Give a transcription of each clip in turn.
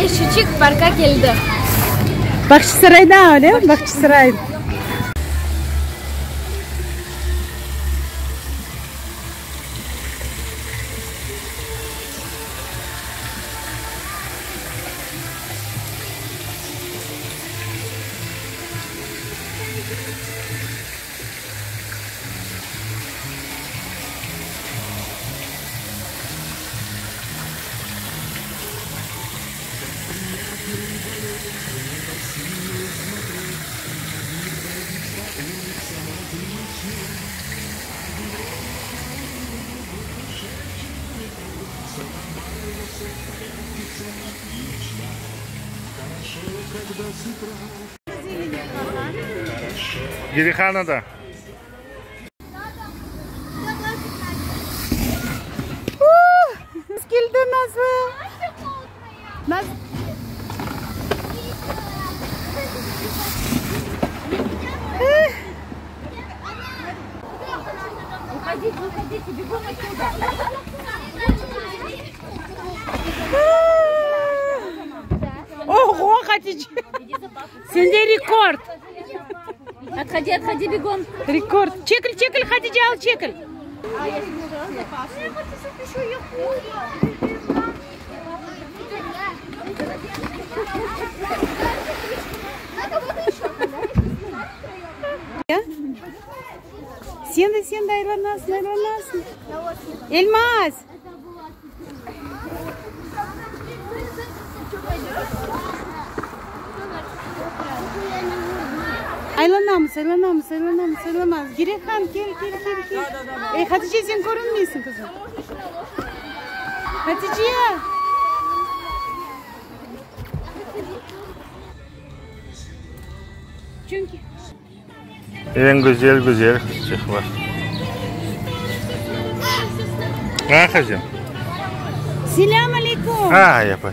Eşiçik parka keldik. Bağçasarayda öyle, Bağçasaray. Girihanada. Keldi Nazlı. Naz Oho, Hatice. Sende rekord. Othoди, othoди, begom. Rekord. Çekil, çekil, Hatice, al, çekil. Sen de, sen de aylanasıñ, aylanasıñ. Elmaz! Aylanamız, aylanamız, aylanamız, aylanamız. Girehan, kel, kel, kel, kel. Ey, Hatice, sen körünmeysiñ, qızım. Hatice! Çünki. Eñ güzel, güzel qızçıqlar. Ha, qızım? Selâm aleyküm. Ha, yapay.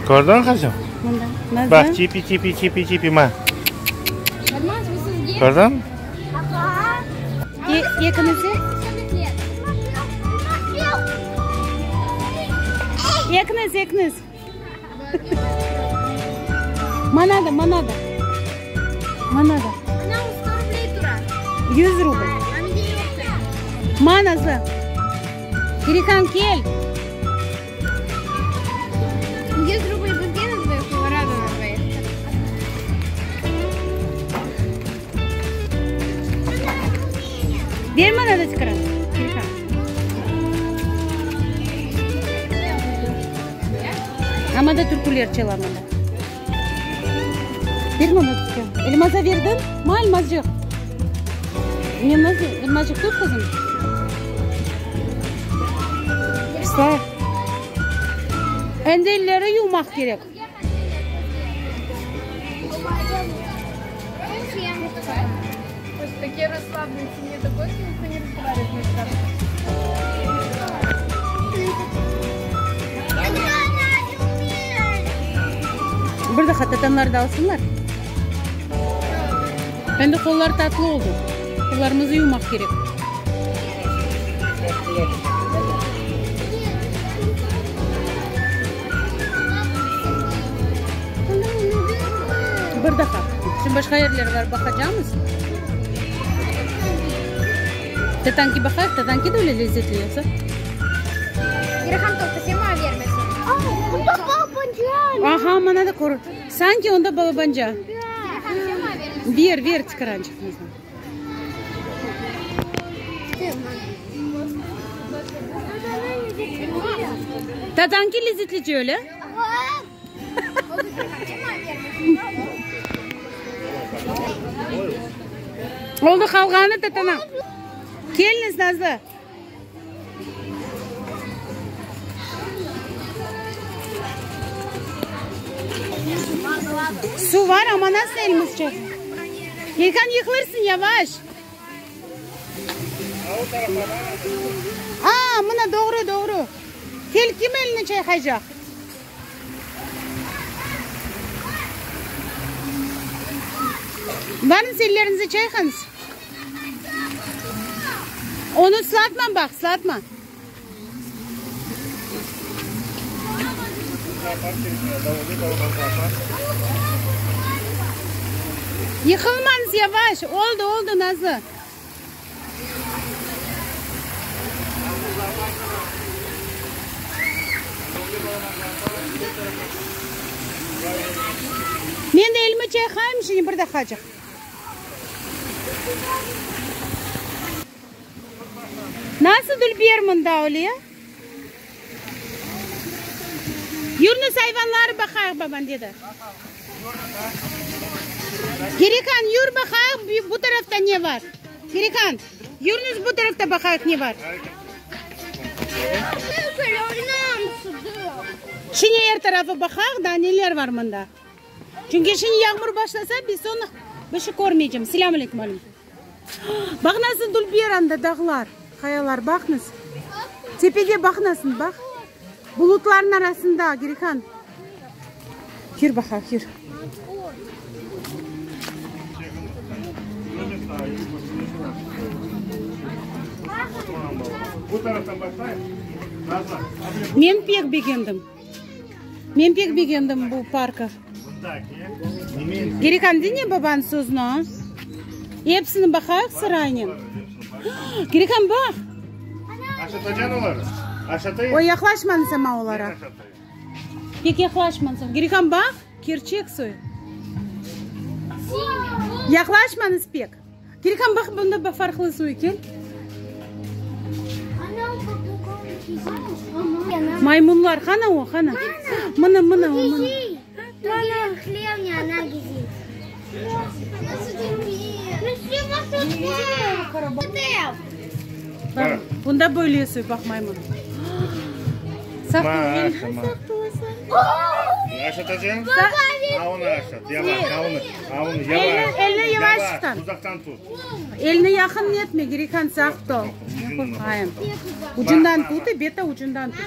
Kördiñ, qızım? Mında. Baq, çipi, çipi, çipi, çipi, ma. Kördiñ? Ekinizi? Ekiniz, ekiniz. Manada, manada. Manada. 100 rubl. Ma, Nazlı. Kirihan, kel. 100 rubl bizge Nazlı, Colorado Nazlı. Ber manada çıqara, Kirihan. Amma da türküler çala mında. Ber mına türkü. Elmaza berdiñ? Ma, Elmazcıq. Ne nasıl? Elmazcıq tut, qızım. Vsay. Endi elleri yuvmaq kerek. Bir daha tatamlar da alsınlar. Endi qollar tatlı oldı. Qollarımızı yuvmaq kerek. Bir daha. Şimdi başqa yerler bar, baqacamız. Tatanki baqayıq, tatanki de öyle lezzetli yoqsa? Irhan toqta, sen maña vermesin. Aha, mana da kör. Sanki onda balabanca. Ver, ver tikarançıq. Tatanki lezzetlice öyle? Oldı qalğanı tatana. Keliñiz, Nazlı. Suv var, amma nasıl elimiz çoq? İlkan, yıqılırsıñ, yavaş. A, mına, doğru, doğru. Kel, kim elini çayqaycaq? Barıñız, elleriñizni çayqañız. Onı ıslatma, baq, ıslatma. Yıqılmañız, yavaş. Oldı, oldı, Nazlı. Men de elimi çayqayım şimdi bir daqaçıq. Nasıl dülber mında öyle? Yürüñiz ayvanları baqayıq, babam dedi. Girikan, yür baqayıq, bu tarafta ne bar? Girikan, yürüñiz bu tarafta baqayıq ne bar? Şimdi er tarafı baqayıq da, neler bar mında? Çünki şimdi yağmur başlasa, biz soñ bir şey körmeycemiz. Selâm aleyküm, oğlum. Baq nasıl dülber anda dağlar, qayalar, baqıñız. Tepege baq nasıl, baq. Bulutlarnıñ arasında, Girihan. Yür baqayıq, yür. Men pek begendim. Men pek begendim bu parkı. Girikan, diñle babanıñ sözüni, a? Episini baqayıq sıraynen. Girikan, baq! Oy, yaqlaşmañız amma olara. Pek yaqlaşmañız. Girikan, baq, kerçek soy. Yaqlaşmañız pek. Girikan, baq, bunda farqlı soy, kel. Maymunlar, qana o, qana? Mına, mına o, mına. Baq, bunda böyle soy, baq, maymun. Saq ol, Elni yavaş tutar. Elni yaqın etme, Girikan, saq ol. Men qorqayım. Ucundan tut, beta, ucundan tut.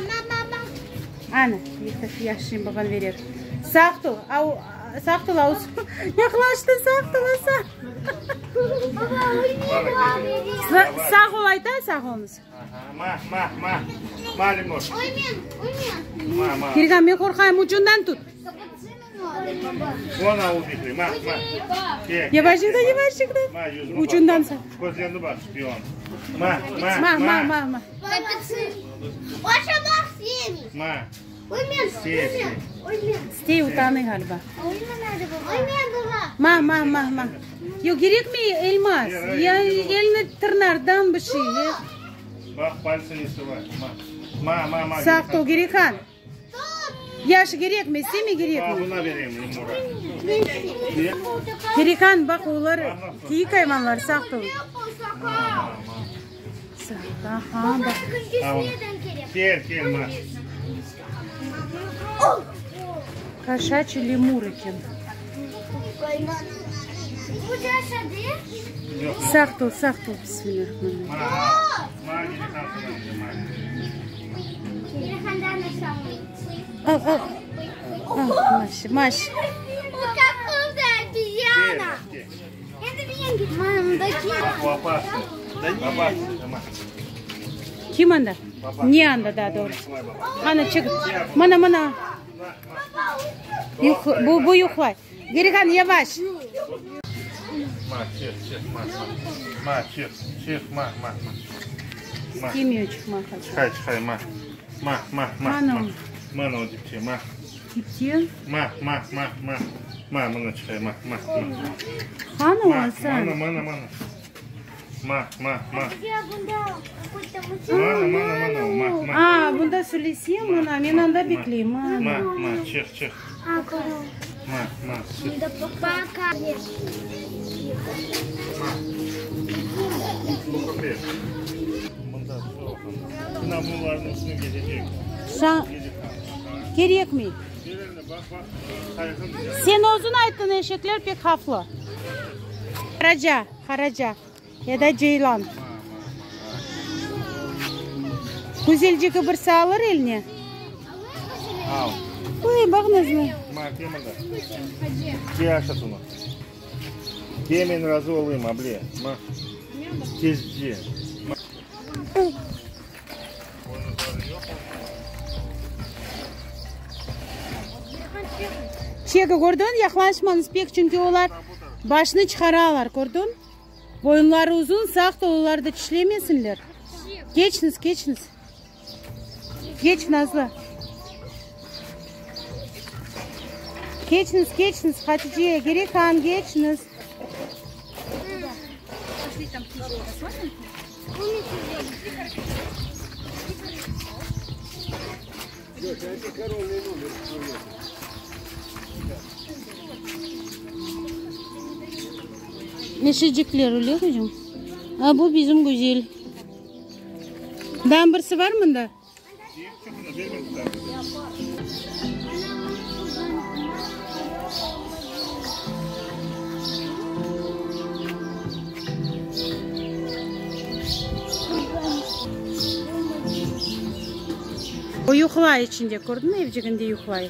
Ana, yahşı buğan verer. Saq ol, saq ol, yaqlaştı, saq ol, saq. Sağ ol ayta, sağ olunız. Girikan, men qorqayım, ucundan tut. Yavaşçıqtan, yavaşçıqtan. Ucundan sağ. Ma, ma, ma, ma. İstey, utanıy ğaliba. Ma, ma, ma, ma. Yoq, kerekmey, Elmaz. Ya elni tırnardan bir şey. Sağ ol, Girihan. Yaş kerekmey, isteme kerekmey. Girihan, baq, olar kiyik ayvanlar, sağ ol. Aha, baq. Kel, kel, ma. Koşaçiy lemur eken. Saqt ol, saqt ol, bismillâ-rahman-rahim. Al, al. Al, maş, maş. Kim anda? Ne anda, daa doğrusı? Ana, çık. Mına, mına. Bu, bu yuqlay. Girihan, yavaş. İstemiyor çıqmaq. Mana. Gitti. Ma, ma, ma, ma. Ma, mına çıqay, ma, ma, ma. Qani o, Asan? Mana, mana, mana. Ma, ma, ma. Mana, mana, mana, ma, ma. A, bunda söylese, mına, men anda bekleyim, mana. Ma, ma, çıq, çıq. Ma, ma, çıq. Ma. Bu köpek. Mında, mına bularnıñ üstüne ketecek. Şa, kerekmey. Sen özüñ ayttıñ, eşekler pek havflı. Qaraca, qaraca ya da ceylan. Güzelcigi birisi alır eline. Oy, baq nazlı. Çeki, kördiñ? Yaqlaşmañız pek, çünki olar başını çıqaralar, kördiñ? Boyunları uzun, saqt ol, olar da tişlemesinler. Keçiñiz, keçiñiz. Keç, Nazlı. Keçiñiz, keçiñiz, Hatice, Gerihan, keçiñiz. Meşecikler öyle qızım. A bu bizim güzel. Daa birisi var mında? O yuqlay içinde, kördiñmi, evciginde yuqlay.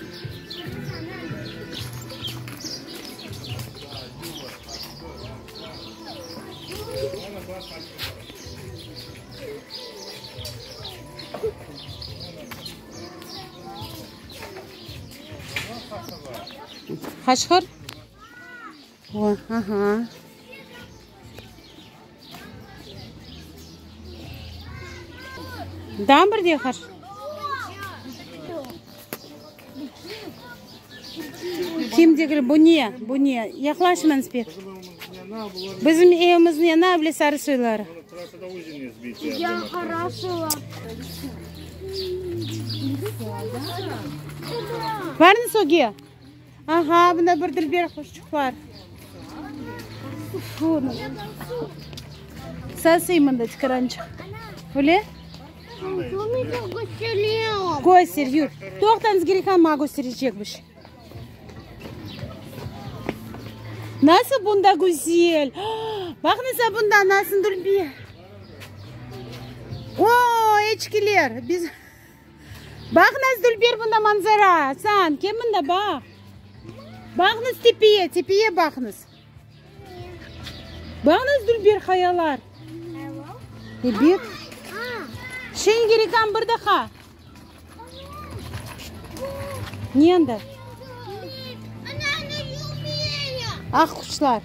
Qaşqır? O, aha. Daa bir de qaş. Kim degil, bu ne? Bu ne? Yaqlaşmañız pek. Bizim evimizniñ yanı bile sarı soyları. Barıñız ögge. Aha, bunda bir dilber quşçuqlar. Sasıy mında tikarançıq. Öyle? Köster, yür. Toqtañız, Gerihan maña kösterecekmiş. Nasıl bunda güzel. Baqıñız, bunda nasıl dülber. O, eçkiler. Biz... Baq nasıl dülber bunda manzara, Asan, kel mında baq. Baqıñız tepeye, tepeye baqıñız. Baq nasıl dülber qayalar. Ebet. Şimdi Gerikan bir daha. Ne anda? Aq quşlar.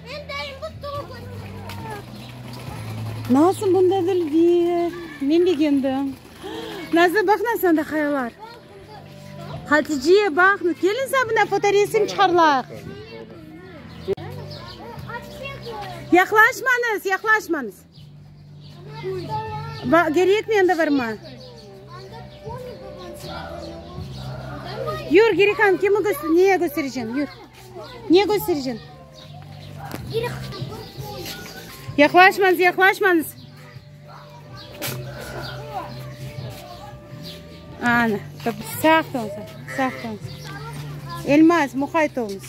Nasıl bunda dülber. Men begendim. Nazlı, baq nasıl anda qayalar. Hatice, baq, keliñ sen bunda fotoresim çıqarlayıq. Yaqlaşmañız, yaqlaşmañız. Kerekmi anda barma? Yür, Gerihan, kimi köster, neye köstereceğim, yür. Ne köstereceğim? Yaqlaşmañız, yaqlaşmañız. Ana, sağ olun, sağ olun. Elmaz, muqayt oluñız.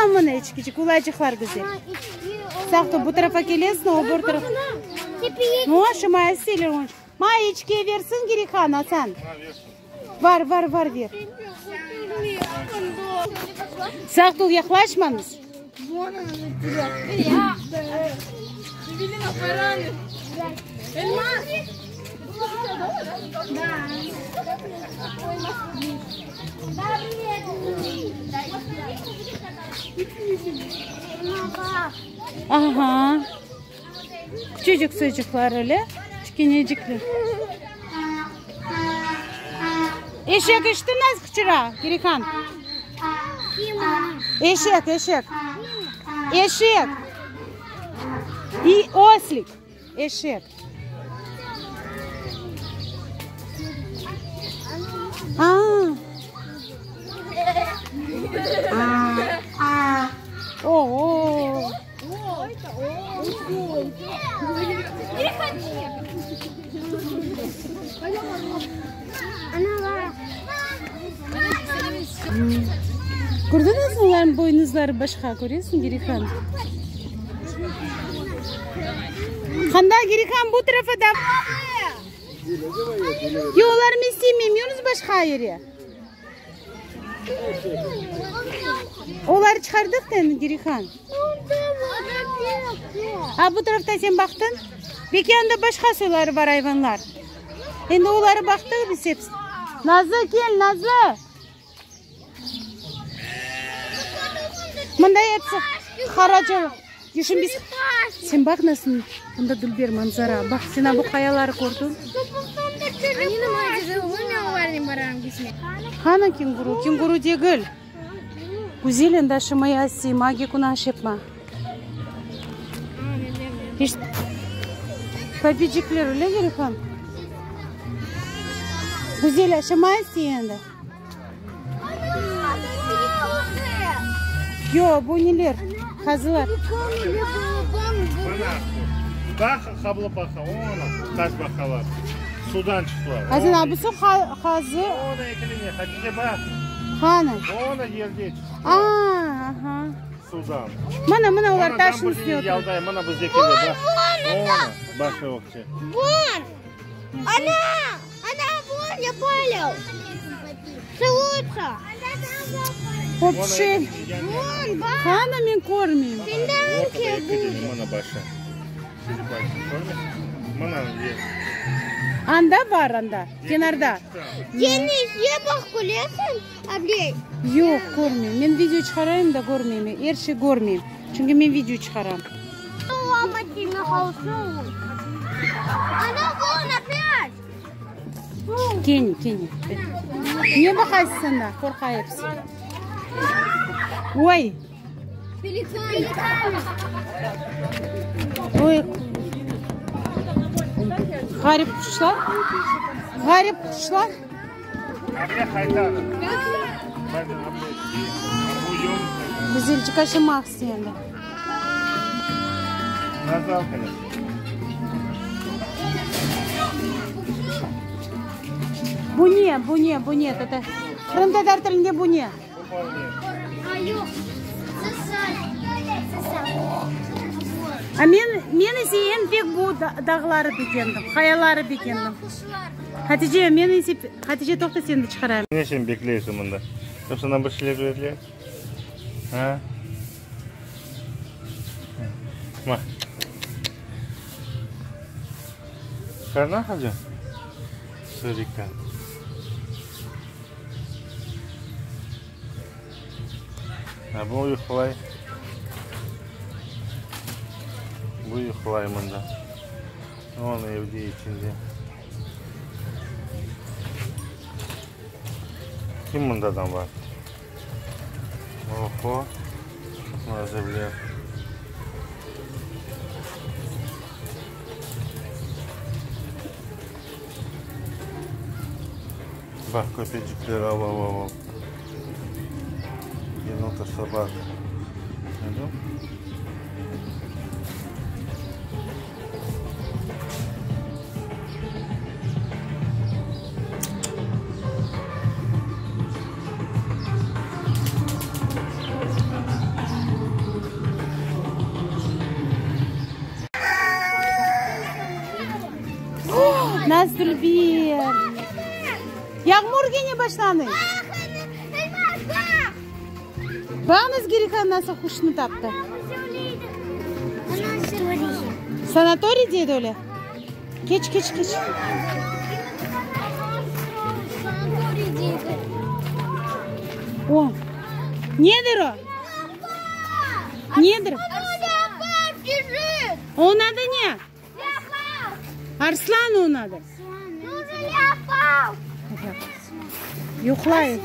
A, mına eçkiçik, ulacıqlar güzel. Sağ ol, bu tarafa kelesiñ, o bir tarafa. No, şımaya seyler. Ma eçkiye versin, Gerihan, Asan. Var, var, var, ver. Sağ ol, yaqlaşmañız. Aha. Küçücük soycuqlar öyle, kiçkenecikler. Eşek işte naz qıçıra, Gerihan. Eşek, eşek. Eşek. И ослик. Eşek. Aa. Oo. Kördiñizmi, olarnıñ boynuzları başqa, köresiñ, Gerihan? Qanda, Gerihan, bu tarafa da. Yoq, olarnı istemeyim, yürüñiz başqa yere. Olar çıqardıq da endi, Gerihan. A, bu tarafta sen baqtıñ? Belki anda başqa soyları bar ayvanlar. Endi oları baqtıq biz hepsi. Nazlı, kel, Nazlı! Mında episi qaraca. Şimdi biz... Sen baq nasıl mında dülber manzara. Baq, sen a bu qayaları kördiñ? Qani kenguru? Kenguru degil. Güzel endi aşamay asi, mage künü aşepma. Papijikler öyle Gerihan? Güzel aşamay asi endi. Yo, bu neler? Qazılar. Baq, qablı baqa, onı, taş baqalar. Sudan çıqtılar. Azin, a bu su qazı. Onı ekiline, Hatice baq. Qani? Onı yerde çıqtılar. Aa, aha. Sudan. Mına, mına olar taşnıñ üstüne otura. Yalday, mına bizde kele, baq. Onı, başı ökçe. Von! Ana! Ana, von, ya понял. Целуются. Вообще. Von, baq. Qani men körmeyim. Mına başı. Mına yer. Anda bar, anda, kenarda. Kene baq külesiñ, abley. Yoq, körmeyim. Men video çıqarayım da körmeyim. Er şey körmeyim. Çünki men video çıqaram. Ana, von, opять. Kene, kene. Ne baqaysız anda? Qorqayıpsız. Oy! Pelikan. Oy! Ğarip quşlar. Ğarip quşlar. Güzelcik aşamaq istey endi. Bu ne? Bu ne? Bu ne? Tata? Qırımtatar tilinde bu ne? A men, men ise eñ pek bu dağları begendim, qayaları begendim. Hatice, men ise, Hatice, toqta, seni de çıqarayım. Ne sen bekleysiñ mında? Yoqsa sana bir şeyler berdiler? Ha? Ma. Karnı hacı? Sırika. Ha, bu yuqlay. Bu yuqlay mında. Onı evde içinde. Kim mındadan bar? Oho. Nazirler. Baq, köpecikler, av, av, av, av. Yenota, sobaka. Kördiñ? Nasıl dülber! Yağmur kene başlandı. Baqıñız, Gerihan nasıl quşnı taptı. Sanatoriy deydi öyle. Keç, keç, keç. O, nedir o? Nedir? Onıñ adı ne? Arslan onıñ adı. Yuqlay.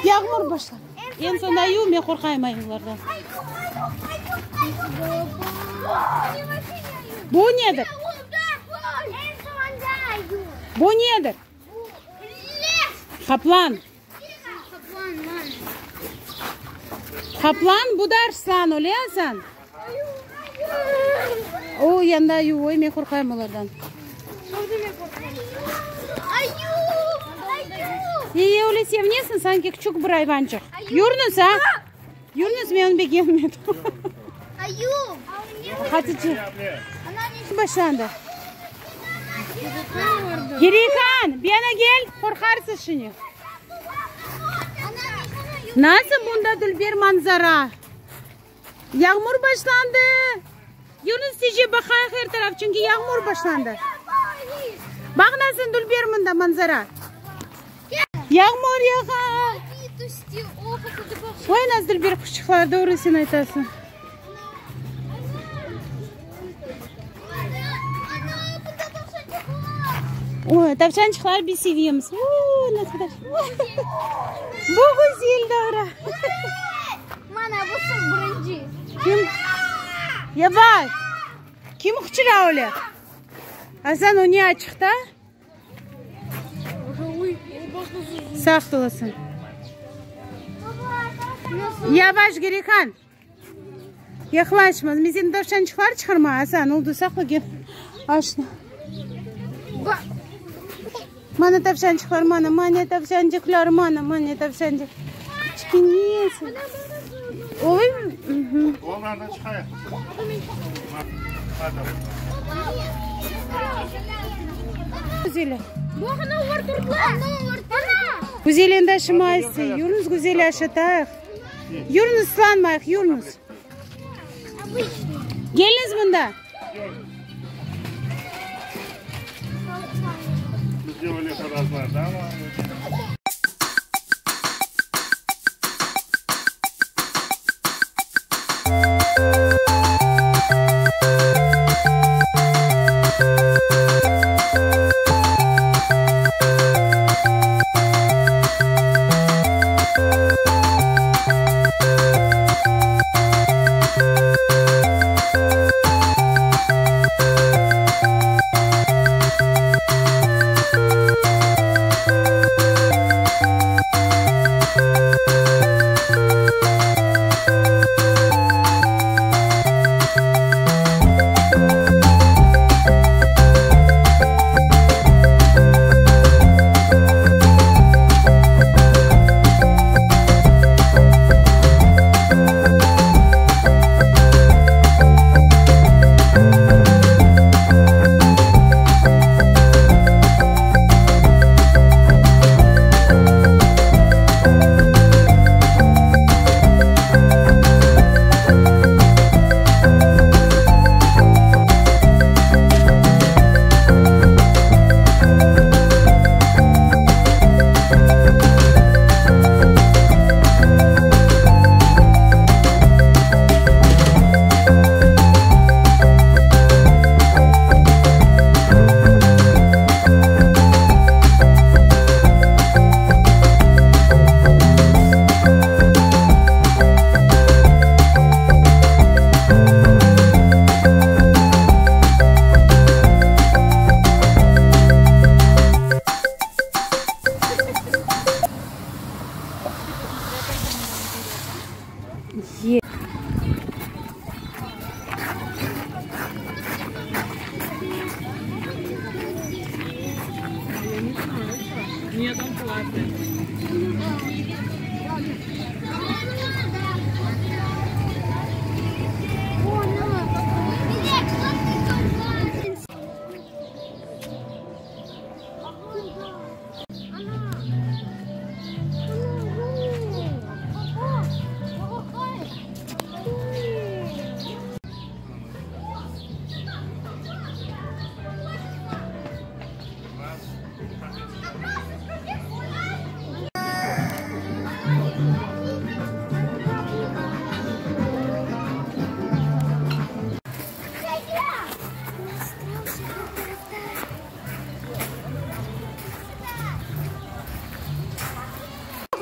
Yağmur başladı. Eñ soñunda ayuv, men qorqayım ayuvlardan. Bu nedir? Bu nedir? Qaplan. Qaplan, bu da arslan, öyle Asan? O, yanda ayuv, oy, men qorqayım olardan. İyi, öyle sevinesiñ, sanki küçük bir ayvançıq. Yürüñiz, a? Yürüñiz, men onı begenmedim. Hatice, başlandı. Gerikan, bir yana gel, qorqarsız şimdi. Nasıl bunda dülber manzara? Yağmur başlandı. Yunus, tece baqayıq er taraf, çünki yağmur başlandı. Baq nasıl dülber mında manzara. Yağmur yağa. Oy, nasıl dülber quşçıqlar, doğru sen aytasıñ. Oy, tavşançıqlar biz sevemiz. Oy, nasıl Bu güzel, doğru. Mana bu birinci. Kim? Yavaş. Kim qıçıra öyle? Asan, o ne açıqta? Sağ olasın. Yavaş, Gerihan. Yaqlaşma. Men seni tavşançıqlar çıqarma, Asan. Oldı, saqla gel. Aşna. Mana tavşançıqlar, mana, mana tavşançıqlar, mana, mana tavşançıq. Kiçkenesi. Oy. Olar da çıqayıq. Güzel. Güzel endi aşımaysız. Yürüñiz güzel aşatayıq. Yürüñiz ıslanmayıq, yürüñiz. Keliñiz mında. Bizde öyle horazlar da var.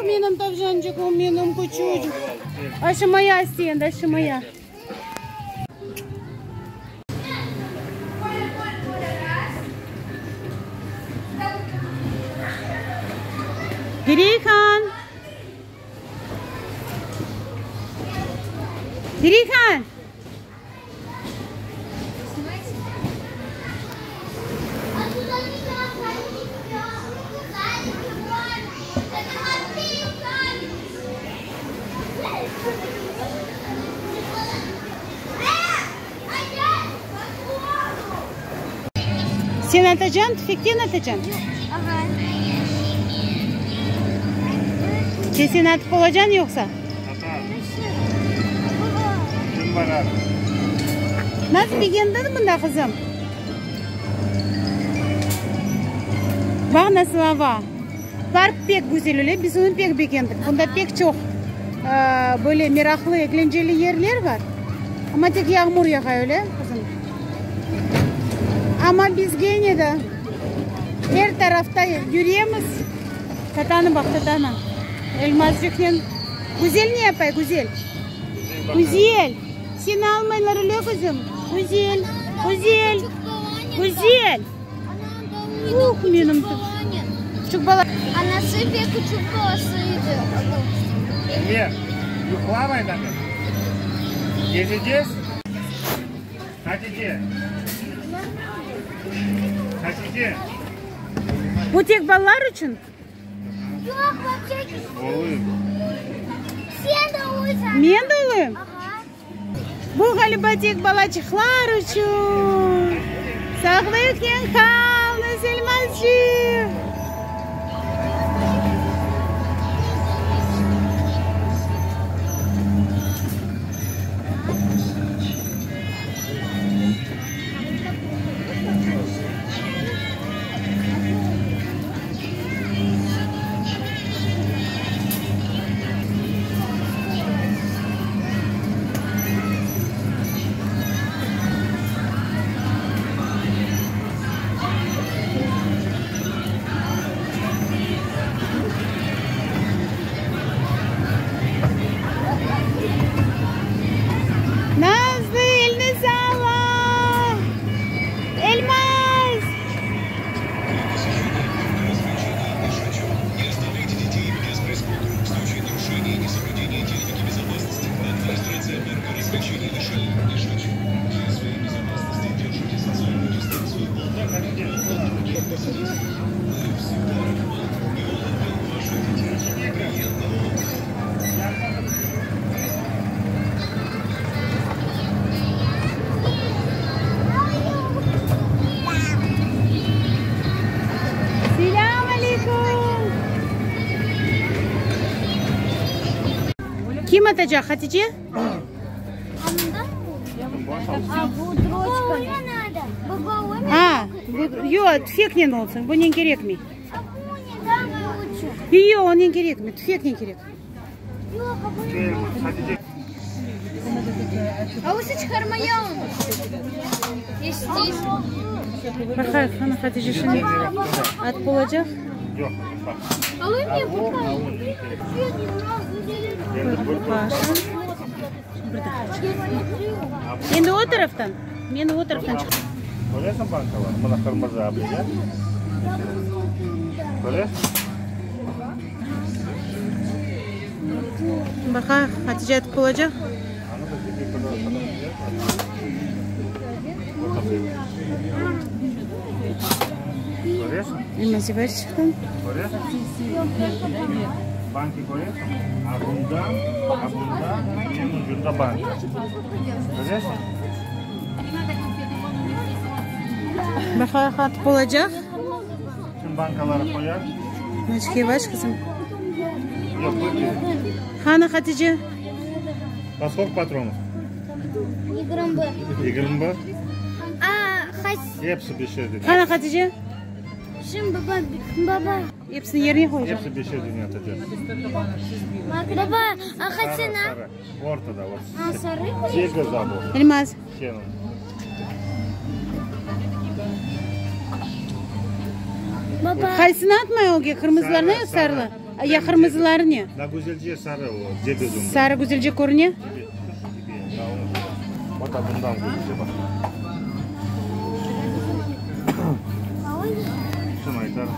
Menim tavşançığım, menim küçücük. Aşımaya sen, aşımaya. Girihan. Girihan. Sen atacañ, tüfekten atacañ? Sen sen atıp olacañ yoqsa? Atar. Kim barar? Nasıl begendiñ mında, qızım? Baq nasıl ava. Park pek güzel öyle, biz onı pek begendik. Bunda pek çoq böyle meraqlı, eglenceli yerler bar. Amma tek yağmur yağa öyle, qızım. Amma biz gene de er tarafta yüremiz. Tatanı baq, tatanı. Elmazcıqnen. Güzel ne yapay, güzel? Güzel! Seni almaylar öyle, qızım. Güzel, güzel, güzel! Uh, menim küçük bala. Anası ve küçük balası edi. Ne? Yuqlamay da men. Gezeceğiz. Hatice. Hatice. Bu tek balalar içün? Yoq, Olayım. Sen de oluysan. Men de olayım? Bu ğaliba tek balaçıqlar içün. Sağlıqnen qalñız, Elmazçıq! Nazlı, elini salla! Elmaz! Selâm aleyküm! Kim atacaq, Hatice? A, yoq, tüfeknen olsun, bunen kerekmey. Yoq, onen kerekmey, tüfeknen kerek. Baqayıq, qana Hatice şimdi atıp olacaq. Endi o taraftan, men o taraftan çıqtım. Köresiñ bankalar? Mına qırmızı abiga. Köresiñ? Baqayıq, Hatice atıp olacaq. Elmaz yavaş çıqtı. Baqayıq, atıp olacaq. Yavaş, yavaş, qızım. Qani, Hatice? Po skolko patronov? 21. 21? A, Episi beşerden. Qani, Hatice? Şimdi baba, baba. Episini yerine qoyacaq. Episi beşerden atacaq. Baba, a qaçına? Sarı, ortada. A, sarı? Sekiz abu. Elmaz. Seniñ. Baba. Qaysını atmay ögge, qırmızılarnı ya sarılı? Ya qırmızıları ne? Da güzelce sarı o, cebiz onda. Sarı güzelce körüne? O da bundan güzelce baq. Şunı aytarım.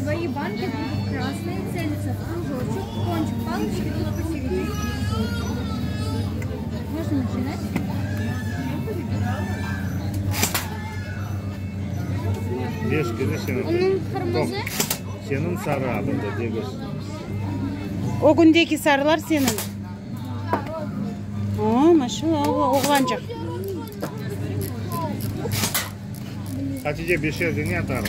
Твои банки будут красные, целиться в кружочек, кончик палочки тут посередине. Можно начинать? Beş kere seniñ. Onıñ qırmızı? Seniñ sarı adında degiz. Ögündeki sarılar seniñ. O, maşallah, oğlançıq. Hatice beşer de ne atarım?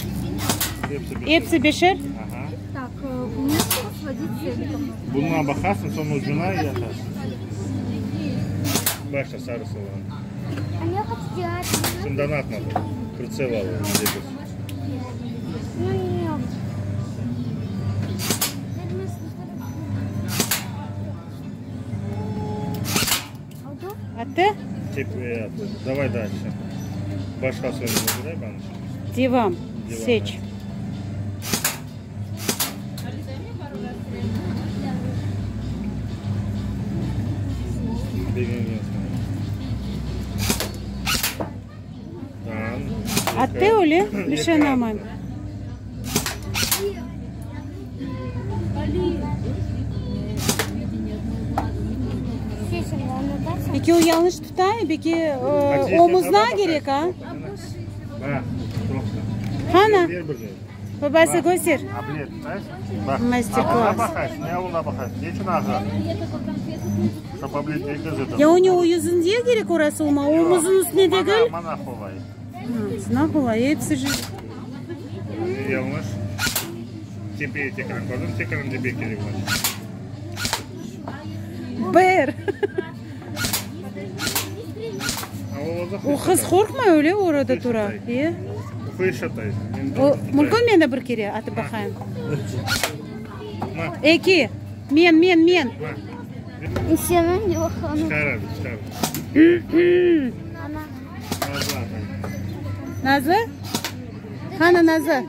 Episi beşer. Episi beşer? Aha. Tak, вместо сводить целиком. Bundan baqasıñ, soñ ucuna yatarsıñ. Başla sarısı olanı. А я хочу делать. Şundan atma. Pritsep al, sekiz. Attı? Tepeye attı. Davay dalşe. Başqası ögüne banış. Devam. Seç. Attı öyle? Bir şey añlamayım. Peki o yañlış tutay, peki omuzına kerek, a? Qana, babası köster. Master-klass. Ya o ne, o yüzünde kerek orası olma, omuzınıñ üstüne degil? Sına qolay, episi je. Yañlış. Tepeye tekrar qoydım, tekrar tepeye kerek var. Bir. O qız qorqmay öyle orada tura. E? O, mümkün men de bir kere atıp baqayım. Eki. Men, men, men. Nazlı? Qana Nazlı?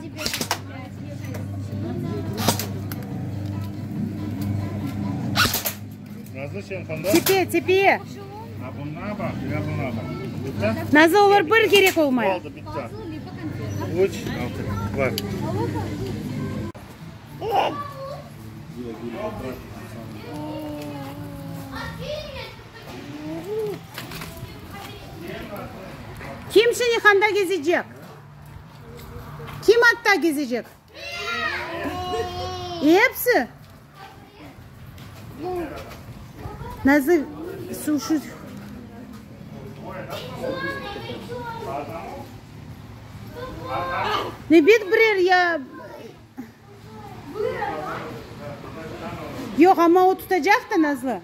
Tepe, tepeye. Nazlı, olar bir kerek olmay. Kim şimdi handa gezecek? Kim atta gezecek? Episi? Nazlı, suv şu... Ne bit birer ya... Yoq, amma o tutacaq da, Nazlı.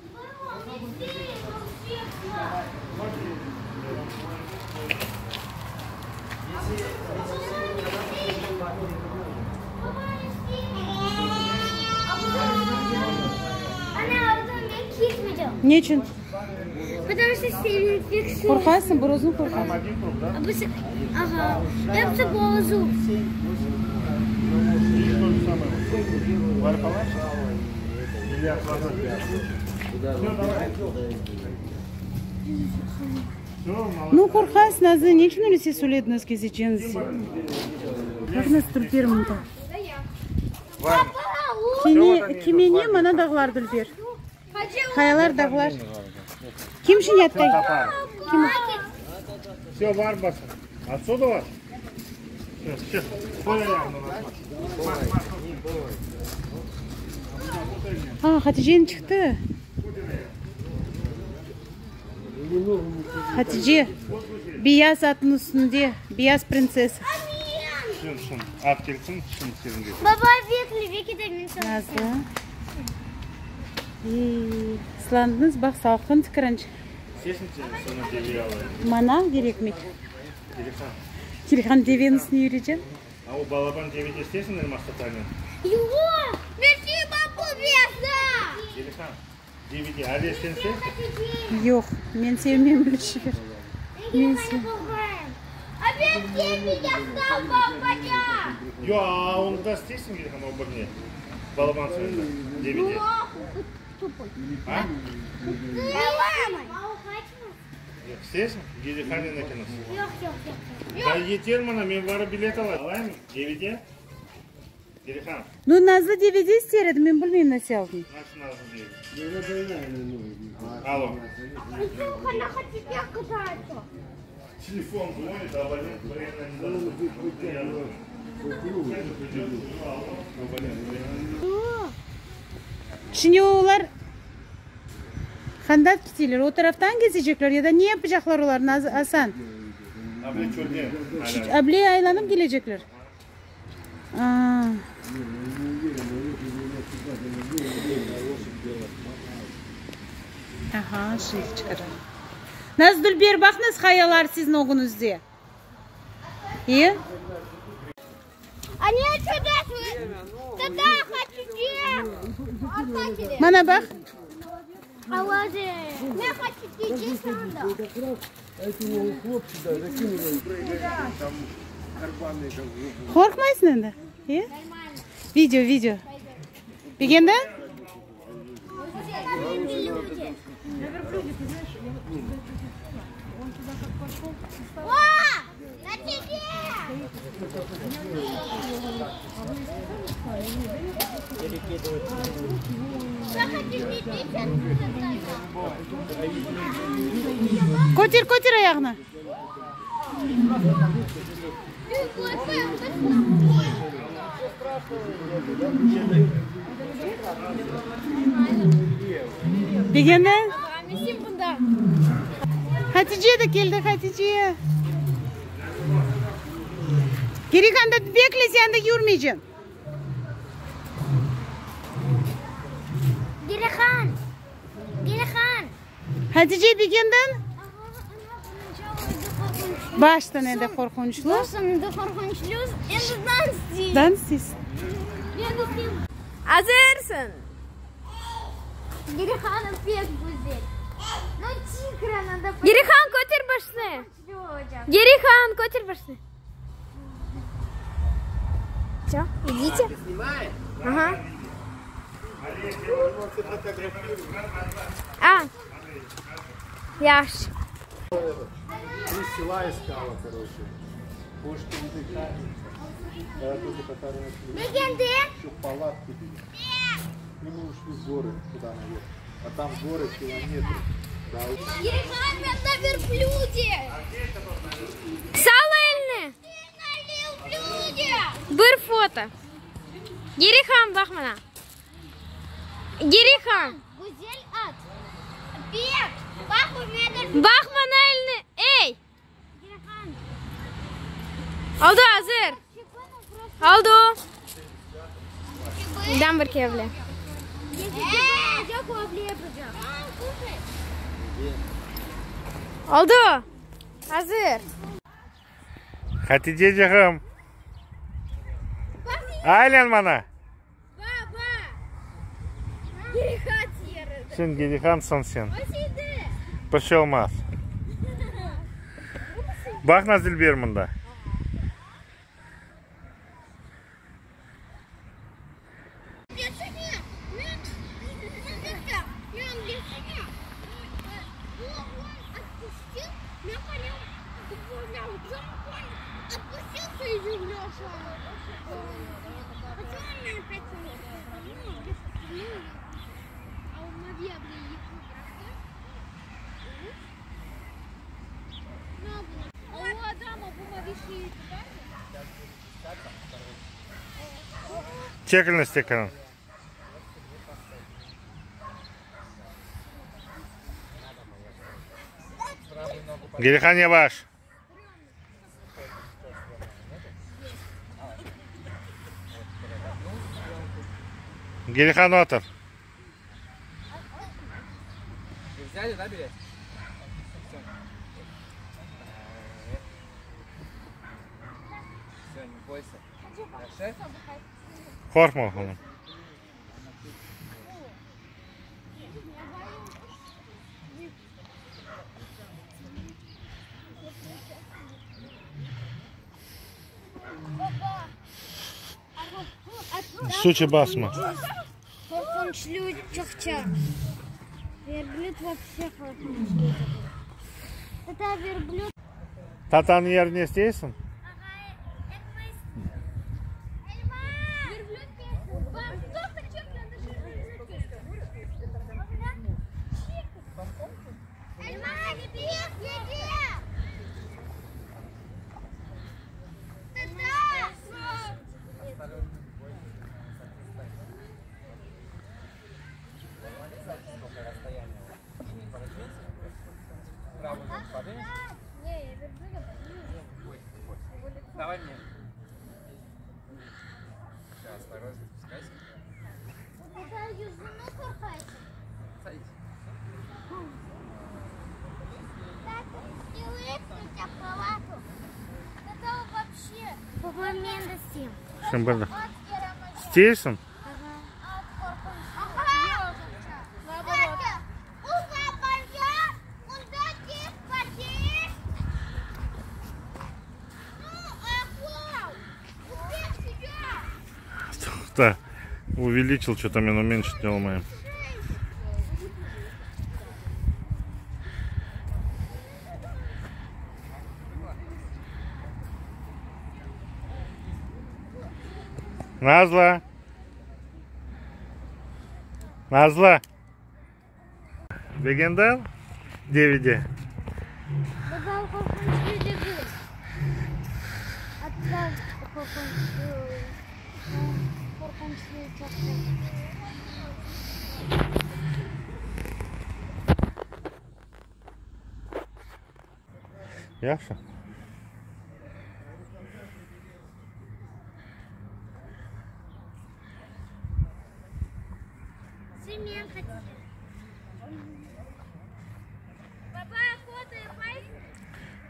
Neçün? Qorqasıñ, bir özüñ qorqasıñ. Nu, qorqasıñ, Nazlı, neçün öyle ses söylediñiz kezeceñiz dep? Baq, nasıl dülber mında. Kene, kimene mana dağlar dülber. Qayalar, dağlar. Kim şimdi yattı? Kim? A, Hatice çıqtı. Hatice, beyaz atnıñ üstünde, beyaz printsessa. Nazlı. Islandıñız, baq, salqın tikirinç. Mana kerekmey. Kelhan deveniñ üstüne yüreceñ. Yoq, men sevmem öyle şeyler. Men Nu, Nazlı DVD ister edi, men bilmeyim nasıl aldın. Şimdi olar qanda kiteler, o taraftan gezecekler ya da ne yapacaqlar olar, Naz, Asan? Able aylanıp kelecekler. Aha, şimdi çıqara. Naz Dülber, baqıñız, qayalar siziñ ögüñizde. İyi? Mana baq. Qorqmaysıñ endi? E? Video, video. Begendiñ? Köter, köter ayağını. Begendiñ? Hatice de keldi, Hatice. Kerek anda bekle, sen anda yürmeyceñ. Gelihan! Gelihan! Hatice, begendiñ? Baştan endi qorqunçlı. Baştan endi qorqunçlı, endi dans isteyim. Dans isteysiñ. Azırsıñ. Gelihanım pek güzel. Gelihan, köter başını. Gelihan, köter başını. Vse, idite. Aha. A, yahşı. Begendi? Sal elini. Bir foto. Gerihan, baq mana. Gerihan. Baq mana elini. Ey! Oldu, azır. Oldu. Dam bir kere bile. Oldu. Azır. Haticeciğim. Aylan mana. Sen Gerihansıñ sen. Bir şey olmaz. Baq Nazilber mında. Çekiliniz tekrar. Gelihan yavaş. Gelihan otur. Qorqma, oğlum. Suçı basma. Qorqunçlı çoqça. Verblüd вообще qorqunçlı. Tata verblüd. Tatanıñ yerine isteysiñ? Baba, men de isteyim. Sen bir de. İsteysiñ? Toqta, увеличил, что-то men уменьшить olmayım. Nazlı! Nazlı! Begendiñ devede? Baba, qorqunçlı degil. Atlar qorqunçlı, qorqunçlı çoq. Yahşı.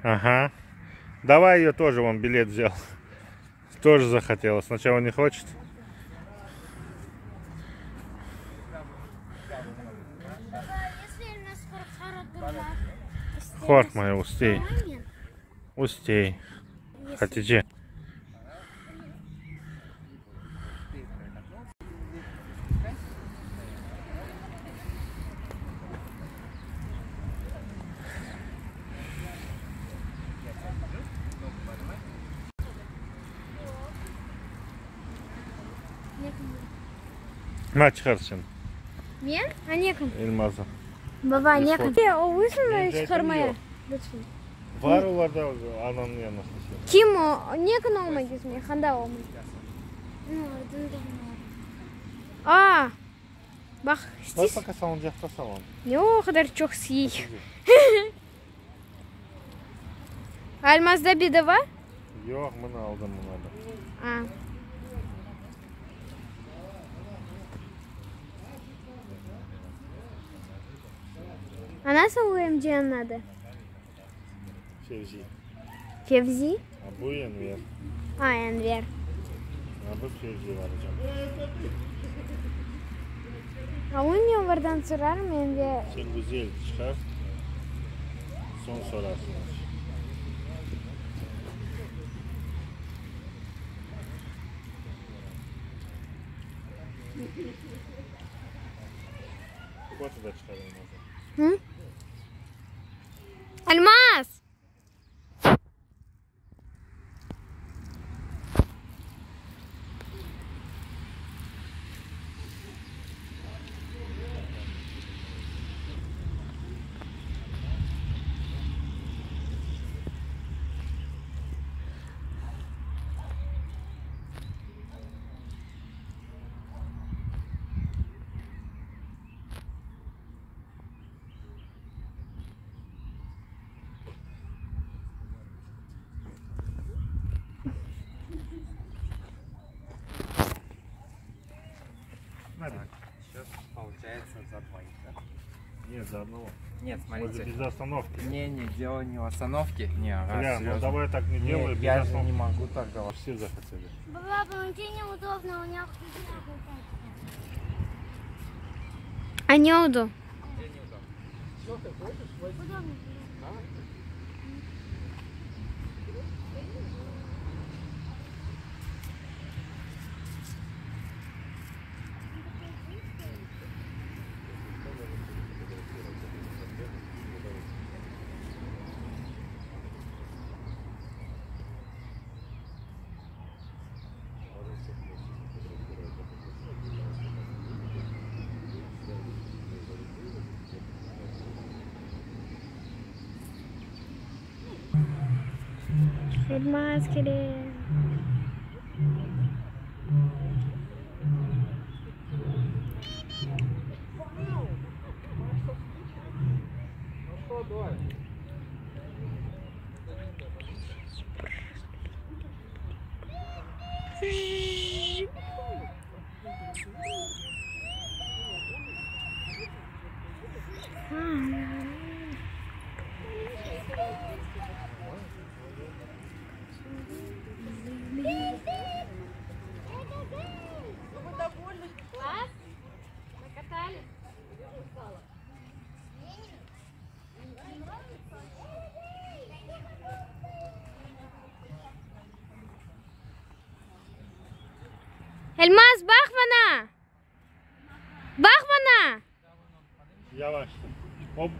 Ага. Давай ее тоже вон билет взял. Тоже захотела. Сначала не хочет. Qorqmay, ustey. Ustey. Hatice. Ma çıqarsın. Men? A ne kim? Elmazı. Baba, ne kim? O lütfen çıqarmaya. Lütfen. Var olarda ananıñ yanında. Kim o? Ne kün olmay gezmeye? Qanda olmay? A, baq, Baq, пока salıncaqta salın. Ne o qadar çoq siy? Almazda bedava? Yoq, mına aldım mına da. A. A nasıl UMCnıñ adı? Fevzi. Fevzi? A bu Enver. A, Enver. A bu Fevzi varacaq. A Ünlüvardan sorarım Enver. Sen güzel çıqar, soñ sorarsıñ. Foto da çıqar Elmaz'a. Hı? Elmaz! Счет получается за двоих, да? Нет, за одного. Нет, смотрите. Без остановки. Не, не, дело не в остановке. Не, ага, Бля, ну серьезно. давай так не Не, делай, без я же остановки. не могу так говорить. Все захотели. Baba, помоги, неудобно, у меня А не удобно. Удобно. Elmaz kerek. Elmaz, baq maña. Baq maña. Yavaş. Оп.